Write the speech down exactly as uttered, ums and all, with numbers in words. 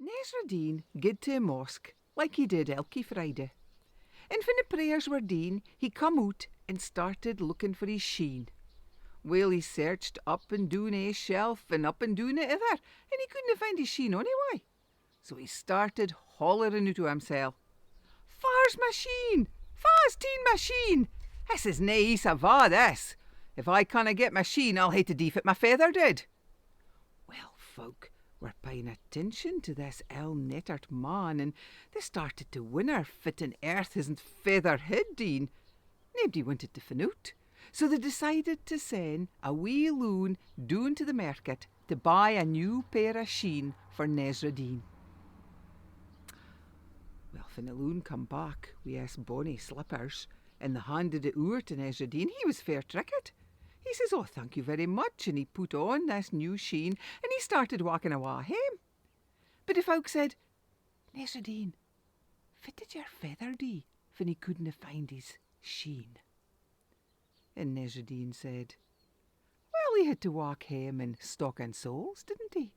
Nesreddin gaed tae a mosque, like he did ilky Friday. And fin the prayers were deen, he come oot and started looking for his sheen. Well, he searched up and doon a shelf and up and doon the ither, and he couldna find his sheen onywye. So he started hollering oot o himsel, "Far's my sheen? Fa's teen my sheen? This is nae eese ava, this. If I canna get my sheen, I'll hae to dee fit my faither did." Well, folk were paying attention to this ill-naitered man, and they started to wonder fit on earth his faither hid deen. Naebody wanted to fin oot, so they decided to send a wee loon doon to the market to buy a new pair o sheen for Nesreddin. Well, fin the loon come back wi his bonny slippers, and they handed it ower to Nesreddin, he was fair tricked. He says, "Oh, thank you very much," and he put on this new sheen, and he started walking awa hame. But the folk said, "Nesreddin, fit did your faither dee fin he couldna find his sheen?" And Nesreddin said, "Well, he had to walk hame in stockin soles, didn't he?